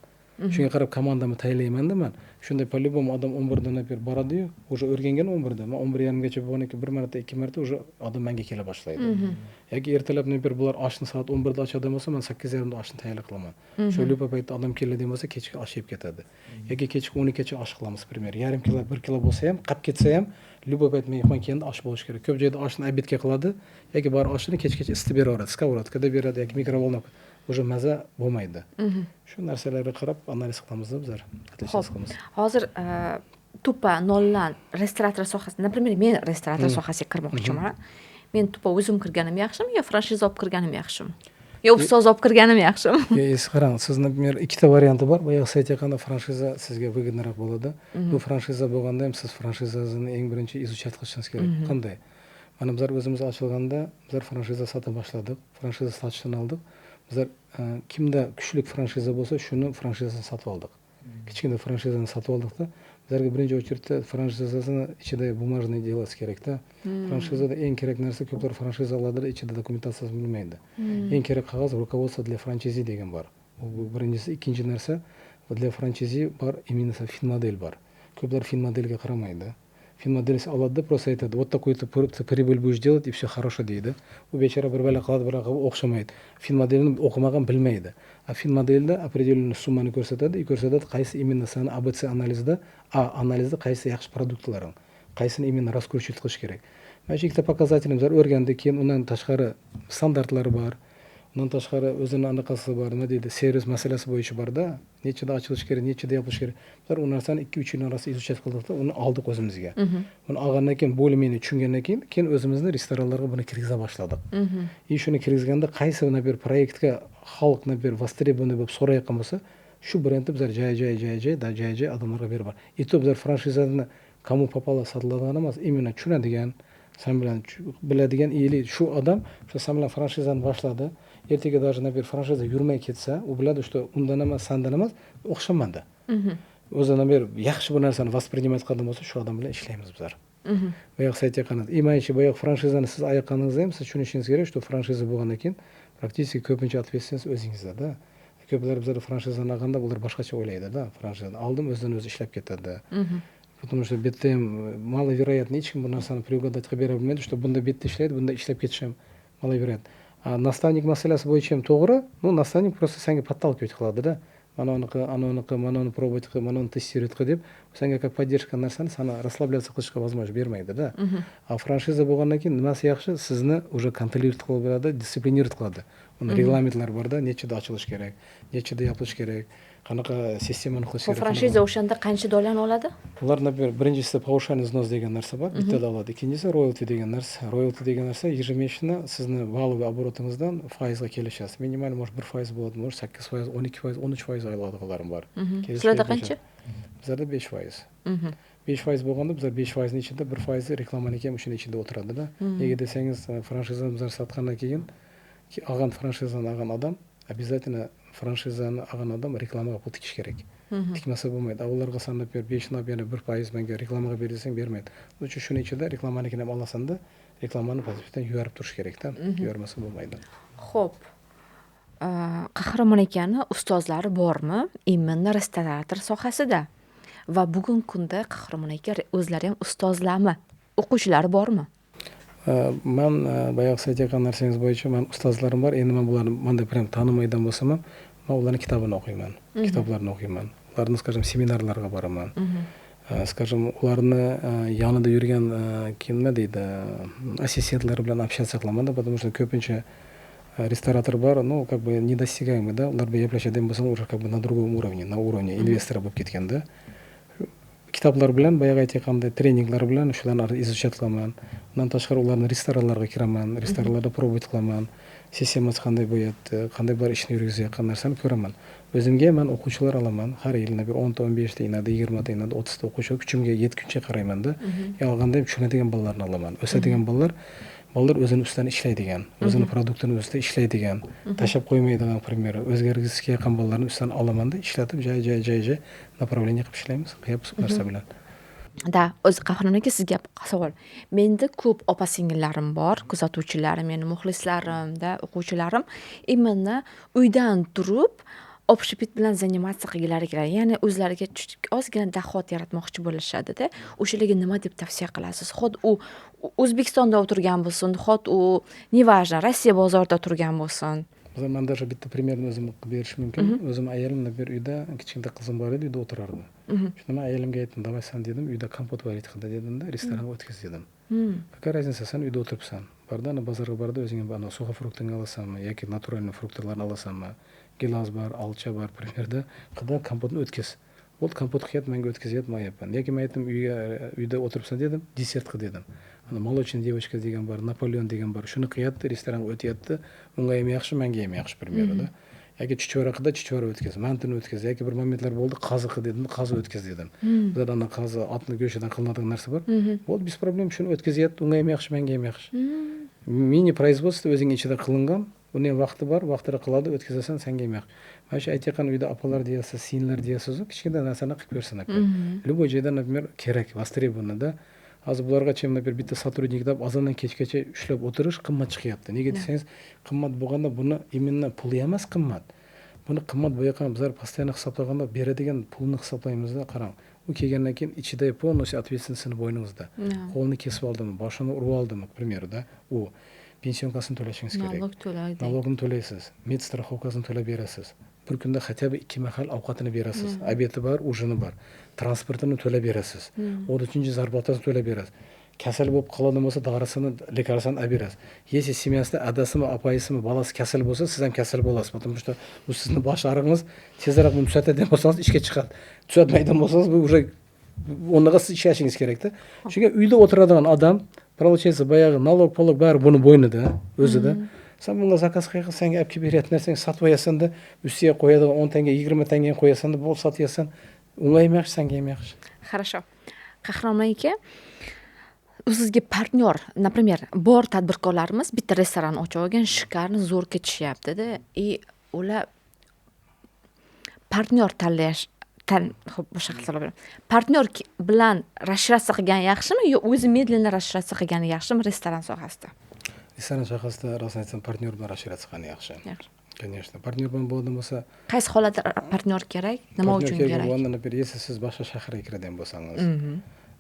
Shunga qarab komandamni tayinlaymanda man. Shunda по любому odam 11da, например, boradiyu, уже o'rgangan 11da. Man 11:30gacha bo'lgandan keyin bir marta, ikki marta уже odam manga kela boshlaydi. Yoki ertalab, например, bular oshni soat 11da ochadigan bo'lsa, man 8:30da oshni tayyorlab qilaman. Shu любой paytda odam keladigan bo'lsa, kechki osh yeb ketadi. Yoki kechki 12gacha osh qilamiz, пример. Yarim kilo, 1 kilo bo'lsa ham, qolib ketsa ham, любой payt mehmon kelganda osh bo'lishi kerak. Ko'p joyda oshni обед ga qiladi yoki bor oshini kechgacha isitib beraveradi, сковородка da beradi yoki микроволновка, уже maza bo'lmaydi. Shu narsalarga qarab analiz qilamiz bizlar, Ho'p, hozir тупо noldan restorator sohasi, например, men restorator sohasiga kirmoqchiman. Men тупо o'zim kirganim yaxshimi yo franshiza olib kirganim yaxshimi yo ustoz olib kirganim yaxshimi? Endi qarang, siz, например, ikkita varianti bor. Boyagi siz aytayotganda franshiza sizga выгодный roq bo'ladi. Bu franshiza bo'lganda ham siz franshizasini eng birinchi изучать qilishingiz kerak. Qanday? Mana bizlar o'zimiz ochilganda bizlar franshiza sota boshladik, franshiza sotishdan oldik bizlar. Kimda kuchli franshiza bo'lsa, shuni franshizasini sotib oldik, kichkina franshizani sotib oldikda. Bizlarga birinchi очередь da franshizasini ichida бумажный делать kerakda. Franshizada eng kerak narsa, ko'plar franshiza oladida, ichida dokumentatsiyasini bilmaydi. Eng kerak qog'oz "Руководство для франчайзи" degan bor, bu birinchisi. Ikkinchi narsa, для франчайзи bor, именно финмодель bor. Ko'plar финмодель ga qaramaydi. Финмодель oladida, просто aytadi: "Вот такой то прибыль будешь делать, и все хорошо", deydi. U bechora bir bala qiladi, bir o'xshamaydi. Финмодель ni o'qimagan bilmaydi. А финмодель da определенный summani ko'rsatadi и ko'rsatadi qaysi именно sani АБЦ analizda, а analizda qaysi yaxshi produktlaring, qaysini именно раскручивать qilish kerak. Mana shu ikkita показатель ni bizlar o'rgandik. Keyin undan tashqari standartlari bor, undan tashqari o'zini anaqasi bor, nima deydi, servis masalasi bo'yicha borda, nechida ochilishi kerak, nechida yopilishi kerak. Bizlar u narsani 2-3 yil orasida изучать qildikda, uni oldik o'zimizga. Uni olgandan keyin, более менее tushungandan keyin o'zimizni restoranlarga buni kirgiza boshladik. И shuni kirgizganda qaysi, например, proyektga xalq, например, востребованный bo'lib so'rayotgan bo'lsa, shu brendni bizlar joy joy joy joy да joy joy odamlarga berib. И то bizlar franshizani кому попало sotiladigan emas, именно tushunadigan, san bilan biladigan или shu odam o'sha san bilan franshizani boshladi, ertaga даже, например, franshiza yurmay ketsa, u biladi, что undan emas, sandan emas, o'xshamadi. O'zi, например, yaxshi bu narsani воспринимать qiladigan bo'lsa, shu odam bilan ishlaymiz bizlar. Boyagi siz aytayotganingiz и mana shu boyagi franshizani siz aytganingizda ham siz tushunishingiz kerak, что franshiza bo'lgandan keyin практически ko'pincha ответственность o'zingizdada. Ko'plar bizlar franshizani olganda ular boshqacha o'ylaydida, franshizani oldim, o'zidan o'zi ishlab ketadi. Потому что bu yerda ham маловероятно, hech kim bu narsani предугадать qilib bera bilmaydi, что bunda bu yerda ishlaydi, bunda ishlab ketishi ham маловероятно. А наставник masalasi bo'yicha ham to'g'ri. Ну, наставник просто senga подталкивать qiladida, mana uni qil, ana uni qil, mana uni пробовать qil, mana uni тестировать qil deb, senga как поддержка narsani, sani расслабляться qilishga возможность bermaydida. А franshiza bo'lgandan keyin nimasi yaxshi? Sizni уже контролировать qilib beradi, дисциплинировать qiladi. Uni reglamentlar borda, nechida ochilishi kerak, nechida yopilishi kerak, qanaqa sistemani qilish kerak. Franshiza o'shanda qancha dollarni oladi? Ular, например, birinchisi повышенный взнос degan narsa bor, bittada oladi. Ikkinchisi royalty degan narsa. Royalty degan narsa ежемесячно sizni валовый оборот ingizdan foizga kelishasiz. Минимальный, может, 1% bo'ladi, может, 8%, 12%, 13% oladiganlarim bor. Sizlarda qancha? Bizlarda 5%. 5% bo'lganda, bizlar 5 foizni ichida 1 foizi reklamaniki ham o'shani ichida o'tiradida. Nega desangiz, franshizani bizlar sotgandan keyin olgan, franshizani olgan odam обязательно, franshizani olgan odam reklamaga pul tikish kerak, tikmasa bo'lmaydi. А ularga san, например, beshni olib, yana 1% menga reklamaga ber desang, bermaydi. Лучше shuni ichida reklamanikini ham olasanda, reklamani bittadan yuborib turish kerakda, yubormasa bo'lmaydi. Ho'p, Qahramon akani ustozlari bormi именно restorator sohasida va bugungi kunda Qahramon aka o'zlari ham ustozlarmi, o'quvchilari bormi? Man boyagi siz aytayotgan narsangiz bo'yicha man ustozlarim bor. Endi man bularni bunday прям tanimaydigan bo'lsam ham, man ularni kitobini o'qiyman, kitoblarini o'qiyman, ularni, скажем, seminarlarga boraman, скажем, ularni yonida yurgan, kim, nima deydi, assistentlari bilan общаться qilamanda. Потому что ko'pincha restorator bor, ну, как бы недосягаемый да, ular bilan gaplashadigan bo'lsang, уже как бы на другом уровне, на уровне инвестора bo'lib ketganda. Kitoblar bilan, boyagi aytayotgandek, treninglar bilan shularni изучать qilaman. Undan tashqari ularni restoranlarga kiraman, restoranlarda пробовать qilaman, sistemasi qanday bo'lyapti, qanday bular ishni yurgizayotgan narsani ko'raman. O'zimga man o'quvchilar olaman har yili bir 10ta, 15ta, inada 20ta, inada 30ta o'quvchi, kuchimga yetguncha qaraymanda. Olganda ham tushunadigan bolalarni olaman, o'sadigan bolalar. Bolalar o'zini ustidan ishlaydigan, o'zini produktini ustida ishlaydigan, tashlab qo'ymaydigan, примеру, o'zgargisi kelayotgan bolalarni ustidan olamanda ishlatib, joy joy joy joy направление qilib ishlaymiz, qilyapmiz bu narsa bilan. Да, o'zi, Qahramon aka, sizga savol. Menda ko'p opa singillarim bor, kuzatuvchilarim, meni muxlislarimda, o'quvchilarim именно uydan turib общепит bilan заниматься qilgilari keladi, ya'ni o'zlariga ozgina dohod yaratmoqchi bo'lishadida. O'shalarga nima deb tavsiya qilasiz? Xot u O'zbekistonda o'tirgan bo'lsin, xot u, неважно, Rossiya bozorida turgan bo'lsin. Masalan, man даже bitta пример ni o'zim qilib berishim mumkin. O'zim ayolim, например, uyda kichkina qizim bor edi, uyda o'tirardi. Shunda man ayolimga aytdim: "Давай, san, dedim, uyda kompot варить qil, dedimda, restoranga o'tkaz", dedim. "Какая разница, san uyda o'tiribsan, borda, ana bozorga borda, o'zingga ana сухофрукт ingni olasanmi yoki натуральный fruktlarni olasanmi, gilos bor, olcha bor, пример da qilda, kompotni o'tkaz". Bo'ldi, kompot qilyapti, manga o'tkazyapti, man yeyapman. Yoki man aytdim: "Uyga, uyda o'tiribsan, dedim, desert qil", dedim. Ana молочный девочка degan bor, Napoleon degan bor, shuni qilyapti, restoranga o'tyapti, unga ham yaxshi, manga ham yaxshi, примеру da. Yoki chuchvara qilda, chuchvara o'tkaz, mantini o'tkaz. Yoki bir momentlar bo'ldi, qazi qil dedim, qazi o'tkaz dedim. Bizada ana qazi, otni go'shtidan qilinadigan narsa bor. Bo'ldi, без проблем, shuni o'tkazyapti, unga ham yaxshi, manga ham yaxshi. Мини производство o'zing ichida qilingan, uni ham vaqti bor, vaqtida qiladi, o'tkazasan, sanga ham yaxshi. Mana shu aytayotgan uyda opalar deyapsiz, singillar deyapsizu, kichkina narsani qilib ko'rsin, например. Любой joyda, например, kerak, востребовано da. Hozir bularga, чем, например, bitta сотрудник deb azondan kechgacha ushlab o'tirish qimmat chiqyapti. Nega desangiz, qimmat bo'lganda buni именно puli emas qimmat. Buni qimmat bo'layotgan bizlar постоянно hisoblaganda beradigan pulni hisoblaymizda, qarang. U kelgandan keyin ichida полностью ответственность bo'yningizda. Qo'lini kesib oldimi, boshini urib oldimi, к примеру, да, u пенсионка sini to'lashingiz kerak. Налог to'laydi. Налог ini to'laysiz, мед страховка sini to'lab berasiz. Bir kunda хотя бы ikki mahal ovqatini berasiz. Обед i bor, ужин i bor. Transportini to'lab berasiz. 13 зарплата sini to'lab berasiz. Kasal bo'lib qoladigan bo'lsa, dorisini, лекарство ni olib berasiz. Если семья sida adasimi, opayisimi, bolasi kasal bo'lsa, siz ham kasal bo'lasiz, потому что bu sizni bosh og'rig'ingiz. Tezroq buni tuzatadigan bo'lsangiz, ishga chiqadi. Tuzatmaydigan bo'lsangiz, bu уже o'rniga siz ishlashingiz kerakda. Chunki uyda o'tiradigan odam, получается, boyagi налог polog bari buni bo'ynida o'zida. San bunga заказ qilgan, senga olib kelib beryapti narsangni sotib olasanda, ustiga qo'yadigan 10 tanga, 20 tangani qo'yasanda, bo'ldi, sotyapsan. Unga ham yaxshi, senga ham yaxshi. Хорошо, Qahramon aka, sizga партнёр, например, bor tadbirkorlarimiz bitta restoran ochib olgan, шикарно, zo'r ketishyaptida, и ular партнёр tanlash, ho'p, boshqa qilib beraman. Партнёр bilan расширяться qilgan yaxshimi yo o'zi медленно расширяться qilgani yaxshimi restoran sohasida? Restoran sohasida, rostini aytsam, партнёр bilan расширяться qilgani yaxshi. Yaxshi. Конечно, партнёр bilan bo'ladigan bo'lsa. Qaysi holatda партнёр kerak, nima Партнёр uchun kerak kerak? bo'lganda, например, если siz boshqa shaharga kiradigan bo'lsangiz,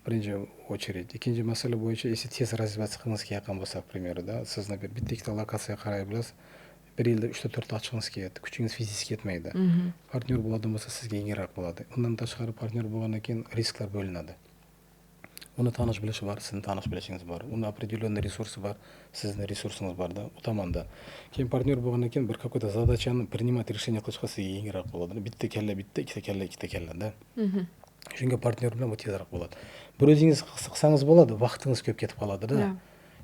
birinchi очередь. Ikkinchi masala bo'yicha, если tez развиваться qilgingiz kelayotgan bo'lsa, к примеру, да, siz, например, bitta ikkita lokatsiyaga qaray bilasiz, bir yilda uchta, to'rtta ochgingiz kelyapti, kuchingiz fizически yetmaydi. Партнёр bo'ladigan bo'lsa, sizga yengilroq bo'ladi. Undan tashqari, партнёр bo'lgandan keyin risklar bo'linadi. Uni tanish bilishi bor, sizni tanish bilishingiz bor, uni определенный resursi bor, sizni resursingiz borda u tomonda. Keyin партнёр bo'lgandan keyin bir какой то задача ni принимать решение qilishga sizga yengilroq bo'ladi. Bitta kalla bitta, ikkita kalla ikkita kallada. Shunga партнёр bilan bu tezroq bo'ladi. Bir o'zingiz qilsangiz bo'ladi, vaqtingiz ko'p ketib qoladida.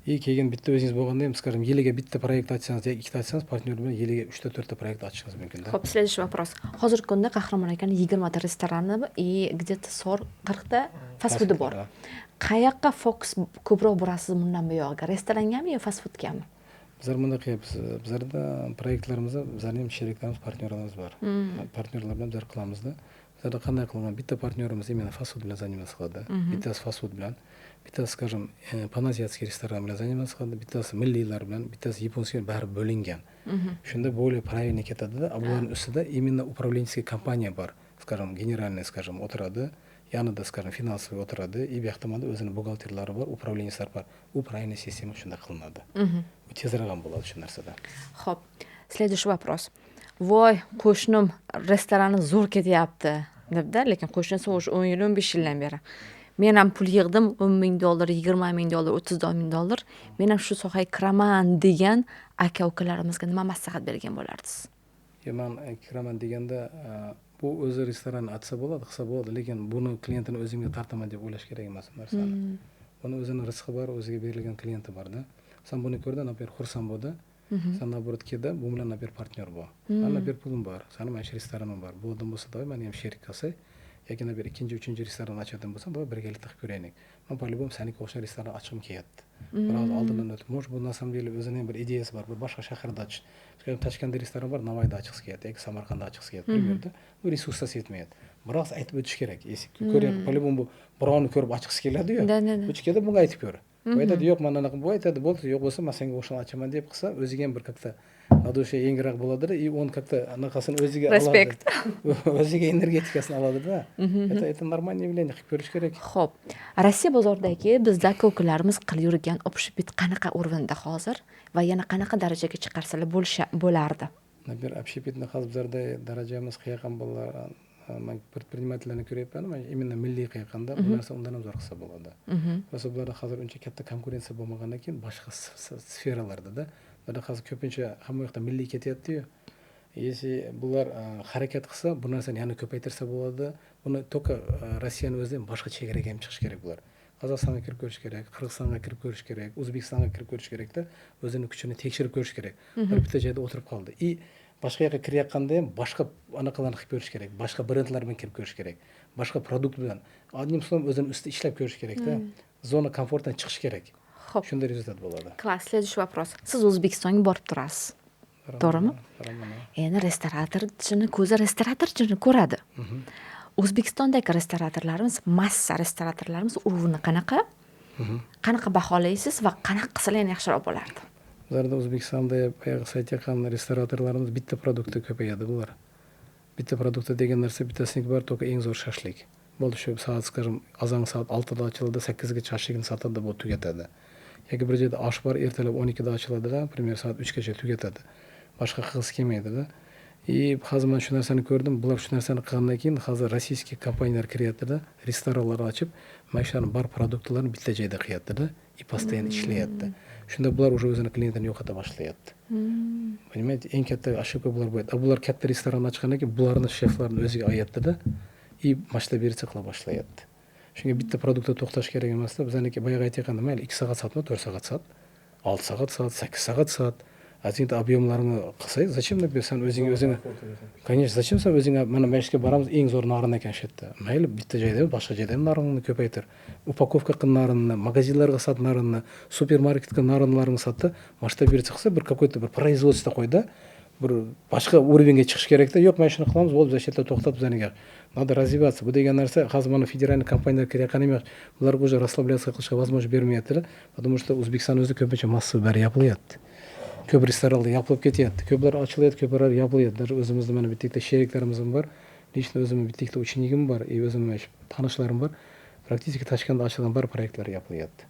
И keyin bitta o'zingiz bo'lganda ham, скажем, yiliga bitta proyekt ochsangiz yoki ikkita ochsangiz, партнёр bilan yiliga uchta, to'rtta proyekt ochishingiz mumkinda. Ho'p, следующий вопрос. Hozirgi kunda Qahramon akani 20 ta restorani и где то 40 ta fast foodi bor. Qayoqqa fokus ko'proq burasiz bundan buyog'iga, restorangami yo fast foodgami? Bizlar bunday qilyapmiz: bizlarda proyektlarimizda bizlarni ham sheriklarimiz, партнёр larimiz bor. Партнёр lar bilan bizlar qilamizda. Bizlarda qanday qilingan: bitta партнёр imiz именно fast food bilan заниматься qiladi, bittasi fast food bilan, bittasi, скажем, паназиатский restoran bilan заниматься qiladi, bittasi milliylar bilan, bittasi японский, bari bo'lingan. Shunda более правильно ketadida. А bularni ustida именно управленческий kompaniya bor, скажем, генеральный, скажем, o'tiradi yonida, скажем, финансовый o'tiradi, и bu yoq tomonda o'zini buxgalterlari bor, управленец lar bor. U правильный sistema shunda qilinadi, bu tezroq ham bo'ladi shu narsada. Ho'p, следующий вопрос. Voy, qo'shnim restorani zo'r ketyapti debda, lekin qo'shnisi уже 10 yil, 15 yildan beri. Men ham pul yig'dim, 10 ming dollar, 20 ming dollar, 30 ming dollar, men ham shu sohaga kiraman degan aka ukalarimizga nima maslahat bergan bo'lardingiz? Yo, man kiraman deganda, bu o'zi restoran ochsa bo'ladi, qilsa bo'ladi, lekin buni klientini o'zimga tortaman deb o'ylash kerak emas bu narsani. Buni o'zini rizqi bor, o'ziga berilgan klienti borda. San buni ko'rda, например, xursand bo'ldi, san, наоборот, keldi, bu bilan, например, партнёр bo'l. Man, например, pulim bor, sani mana shu restoranim bor, bo'ladigan bo'lsa, давай mani ham sherik qilsak. Yoki, например, ikkinchi, uchinchi restoran ochadigan bo'lsam, давай birgalikda qilib ko'raylik. Man по-любому saniki o'xshagan restoran ochgim kelyapti. Biroz oldindan o'tib, может, bu на самом деле o'zini ham bir ideyasi bor, bir boshqa shaharda ochish. Скажем, Toshkentda restoran bor, Navoiyda ochgisi kelyapti yoki Samarqandda ochgisi kelyapti, примерно. Bu resursasi yetmayapti. Biroz aytib o'tish kerak. Если ko'ryapti, по-любому bu birovni ko'rib ochgisi keladiyu. Да, да, да. Bu keladi, bunga aytib ko'r. Bu aytadi, yo'q, man anaqa, bu aytadi, bo'ldi, yo'q bo'lsa, man senga o'shani ochaman deb qilsa, o'ziga ham bir как то на душе yengilroq bo'ladida, и он как то anaqasini o'ziga oladi. Респект. O'ziga energetikasini oladida. Это нормальное явление, qilib ko'rish kerak. Ho'p, Rossiya bozoridagi bizda aka-ukalarimiz qilib yurgan общепит qanaqa уровень da hozir va yana qanaqa darajaga chiqarsalar bo'lardi? Например, общепит ni hozir bizlarda darajamiz qilayotgan bolalar, man предприниматель larni ko'ryapman, man именно milliy qilayotganda, bu narsa undan ham zo'r qilsa bo'ladi. Rosa bularda hozir uncha katta konkurensiya bo'lmagandan keyin boshqa sferalardada bularda hozir ko'pincha hamma yoqda milliy ketyaptiyu. Если bular harakat qilsa, bu narsani yana ko'paytirsa bo'ladi. Buni только Rossiyani o'zida ham, boshqa chegaraga ham chiqish kerak bular. Qozog'istonga kirib ko'rish kerak, Qirg'izistonga kirib ko'rish kerak, O'zbekistonga kirib ko'rish kerakda, o'zini kuchini tekshirib ko'rish kerak. Bir bitta joyda o'tirib qoldi. И boshqa yoqqa kirayotganda ham boshqa anaqalarni qilib ko'rish kerak, boshqa brendlar bilan kirib ko'rish kerak, boshqa продукт bilan. Одним словом, o'zini ustida ishlab ko'rish kerakda, зона комфорт dan chiqish kerak. Ho'p. Shunda результат bo'ladi. Класс. Следующий вопрос. Siz O'zbekistonga borib turasiz, to'g'rimi? Boraman. Endi restoratorchini ko'zi restoratorchini ko'radi. O'zbekistondagi restoratorlarimiz, massa restoratorlarimiz уровень i qanaqa, qanaqa baholaysiz va qanaqa qilsalar yana yaxshiroq bo'lardi? Bizlarda, O'zbekistonda, boyagi siz aytayotgan restoratorlarimiz bitta продукт da ko'payadi bular. Bitta продукт da degan narsa, bittasiniki bor, только eng zo'r shashlik bo'ldi. Shu soat, скажем, azon soat 6da ochiladi, 8gacha shashlikni sotadi, bu tugatadi. Yoki bir joyda osh bor, ertalab 12da ochiladida, например, soat 3gacha tugatadi, boshqa qilg'isi kelmaydida. И hozir man shu narsani ko'rdim, bular shu narsani qilgandan keyin hozir российский kompaniyalar kiryaptida, restoranlar ochib, mana shularni bor продукт larni bitta joyda qilyaptida и постоянно ishlayapti. Shunda bular уже o'zini klientini yo'qota boshlayapti, понимаете? Eng katta ошибка bular bo'ladi. А bular katta restoran ochgandan keyin bularni sheflarni o'ziga olyaptida и масштабироваться qila boshlayapti. Shunga bitta продукт da to'xtash kerak emasda. Bizaniki boyagi aytayotganda, mayli, 2 soat sotma, 4 soat sot, 6 soat sot, 8 soat sot, ozgina объем larini qilsak. Зачем, например, san o'zing o'zingni, конечно, зачем san o'zing, mana ishga boramiz, eng zo'r norin ekan shu yerda. Mayli, bitta joyda emas, boshqa joyda ham norinni ko'paytir, упаковка qil norinni, magazinlarga sot norinni, supermarketga norinlarini sotda, масштабироваться qilsa, bir какой то bir производство qo'yda, bir boshqa уровень ga chiqish kerakda. Yo'q, mana shuni qilamiz, bo'ldi, biz shu yerda to'xtab, bizaniga надо развиваться. Bu degan narsa, hozir mana федеральный kompaniyalar kirayotgan emas, bularga уже расслабляться qilishga возможность bermayaptilar, потому что O'zbekiston o'zida ko'pincha массовый bari yopilyapti, ko'p restoranlar yopilib ketyapti, ko'plar ochilyapti, ko'plar yopilyapti. Даже o'zimizni mana bitta ikkita sheriklarimiz ham bor, лично o'zimni bitta ikkita ученик im bor и o'zimni tanishlarim bor, практически Toshkentda ochilgan bor proyektlar yopilyapti,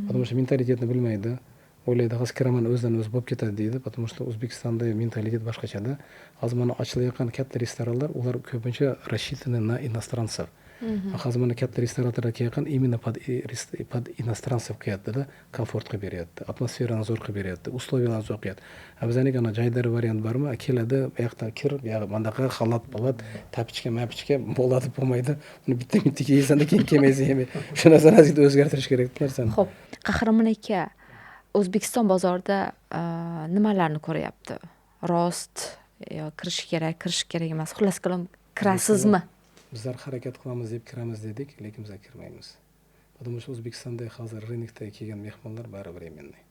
потому что mentalitetni bilmaydi, o'ylaydi, hozir kiraman, o'zidan o'zi bo'lib ketadi deydi, потому что O'zbekistonda mentalitet boshqachada. Hozir mana ochilayotgan katta restoranlar, ular ko'pincha рассчитаны на иностранцев. Hozir mana katta restoratorlar kelayotgan, именно под иностранцев qilyaptida, komfort qilib beryapti, atmosferani zo'r qilib beryapti, условия larni zo'r qilyapti. А bizaniki ana jaydari variant bormi, keladi, bu yoqdan kir, buyog'i bunaqa xalat palat, tapichka mapichka bo'ladi, bo'lmaydi, uni bitta bitta yeysanda, keyin kelmaysan yemay. Shu narsani ozgina o'zgartirish kerak bu narsani. Ho'p, Qahramon aka, O'zbekiston bozorida nimalarni ko'ryapti? Рост yo kirish kerak, kirish kerak emas, xullas kalom, kirasizmi? Bizlar harakat qilamiz deb kiramiz dedik, lekin bizlar kirmaymiz, потому что O'zbekistonda hozir рынок da kelgan mehmonlar bari временный.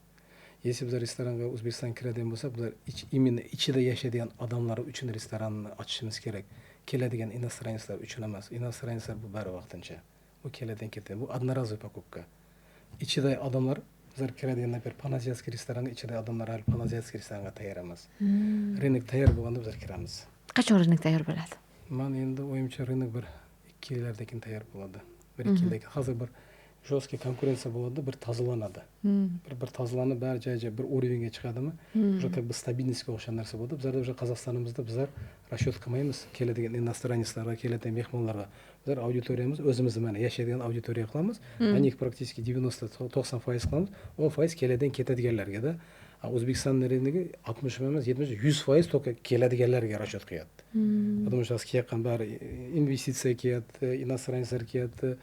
Если bizlar restoranga O'zbekistonga kiradigan bo'lsak, bizlar именно ichida yashaydigan odamlar uchun restoranni ochishimiz kerak, keladigan иностранец lar uchun emas. Иностранец lar bu bari vaqtincha, u keladigan ketadi, bu одноразовый покупка. Ichida odamlar, bizlar kiradigan, например, паназиатский restoranga, ichida odamlar hali паназиатский restoranga tayyor emas. Рынок tayyor bo'lganda bizlar kiramiz. Qachon рынок tayyor bo'ladi? Man endi o'yimcha, рынок 1-2 yillardan keyin tayyor bo'ladi, 1-2 yildan keyin. Hozir bir жесткий konkurensiya bo'ladi, bir tozalanadi, bir tozalanib, bari joy joy bir уровень ga chiqadimi, уже как бы стабильность ga o'xshagan narsa bo'ladi. Bizlarda уже Qozog'istonimizda bizlar расчет qilmaymiz keladigan иностранец larga, keladigan mehmonlarga. Bizlar auditoriyamiz o'zimizni mana yashaydigan auditoriya qilamiz, на них практически 90-90% qilamiz, 10% keladigan ketadiganlargada. O'zbekiston рынок i 60 emas, 70, 100% только keladiganlarga расчет qilyapti, потому что hozir kelayotgan bari investitsiya kelyapti, иностранец lar kelyapti,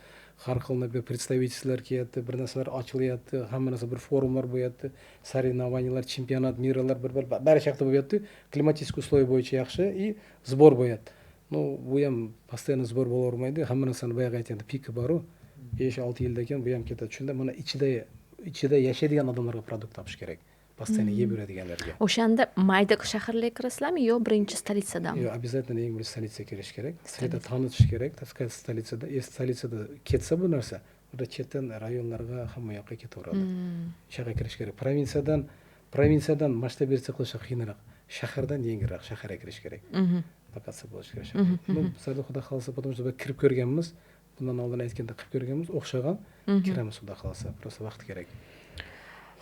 har xil, например, представительство lar kelyapti, bir narsalar ochilyapti, hamma narsa, bir forumlar bo'lyapti, соревнования lar, чемпионат мира lar, bir bari shu yoqda bo'lyapti. Климатический условия bo'yicha yaxshi и сбор bo'lyapti. Ну, bu ham постоянно сбор bo'lavermaydi. Hamma narsani boyagi aytganda пики boru, 5-6 yildan keyin bu ham ketadi. Shunda mana ichida yashaydigan odamlarga продукт topish kerak, постоянно yeb yuradiganlarga. O'shanda mayda shaharlarga kirasizlarmi yo birinchi столица dami? Yo'q, обязательно eng birinchi столица ga kirish kerak, столица tanitish kerak, так сказать. Столица da, столица da ketsa bu narsa, unda chetdan rayonlarga, hamma yoqqa ketaveradi. Shaharga kirish kerak. Provinsiyadan масштабироваться qilish qiyinroq, shahardan yengilroq. Shaharga kirish kerak, lokatsiya bo'lishi kerak. Ну, bizlarda, xudo xohlasa, потому что biz kirib ko'rganmiz bundan oldin, aytganda qilib ko'rganmiz o'xshagan. Kiramiz, xudo xohlasa, просто vaqt kerak.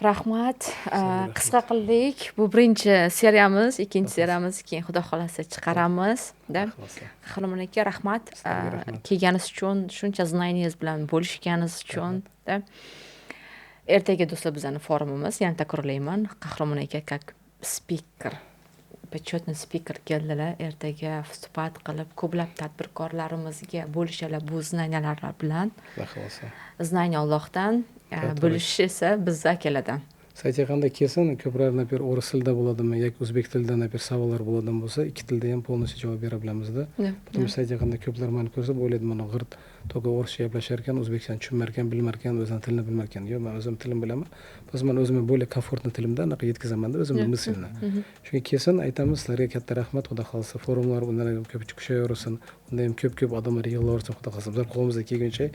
Rahmat. Sizga. Qisqa qildik. Bu birinchi seriyamiz, ikkinchi seriyamiz keyin, xudo xohlasa, chiqaramiz da. Xudo xohlasa. Qahramon aka, rahmat. Sizlarga rahmat. Kelganingiz uchun, shuncha знания ngiz bilan bo'lishganingiz uchun da. Ertaga, do'stlar, bizani forumimiz, yana takrorlayman, Qahramon aka как спикер, почетный спикер keldilar. Ertaga suhbat qilib, ko'plab tadbirkorlarimizga bo'lishadilar bu знания lar bilan. Xudo xohlasa. Знание Allohdan, To'g'ri. bo'lishish esa bizni akalardan. Saytga qanday kelsin ko'plar, например, o'ris tilida bo'ladimi yoki o'zbek tilida, например, savollar bo'ladigan bo'lsa, ikki tilda ham полностью javob bera bilamizda. Потому что saytga qanday ko'plar mani ko'rsa, o'ylaydi, mana g'irt только o'rischa gaplashar ekan, o'zbekchani tushunmar ekan, bilmar ekan, o'zini tilini bilmar ekan. Yo'q, man o'zim tilimni bilaman. Biz man o'zimni более комфортный tilimda anaqa yetkazamanda o'zimni мысль ni. Shunga kelsin, aytamiz. Sizlarga katta rahmat. Xudo xohlasa, forumlar undan ham ko'p kuchayaversin, unda ham ko'p ko'p odamlar yig'ilaversin, xudo xohlasa. Bizlar qo'limizdan kelguncha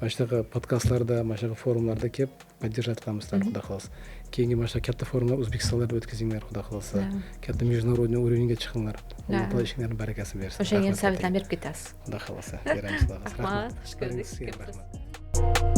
mana shunaqa podkastlarda, mana shunaqa forumlarda kelib поддержать qilamiz sizlarni, xudo xohlasa. Keyingi mana shunaqa katta forumlar O'zbekistonlarda o'tkazinglar, xudo xohlasa. Katta международный уровень ga chiqinglar. Alloh taolo ishinglarni barakasini bersin. O'shanga Rahmat совет larni katta. berib ketasiz. Xudo xohlasa, beramiz, xudo xohlasa. Rahmat, xush keldik. Sizga ham Kelibsiz. rahmat.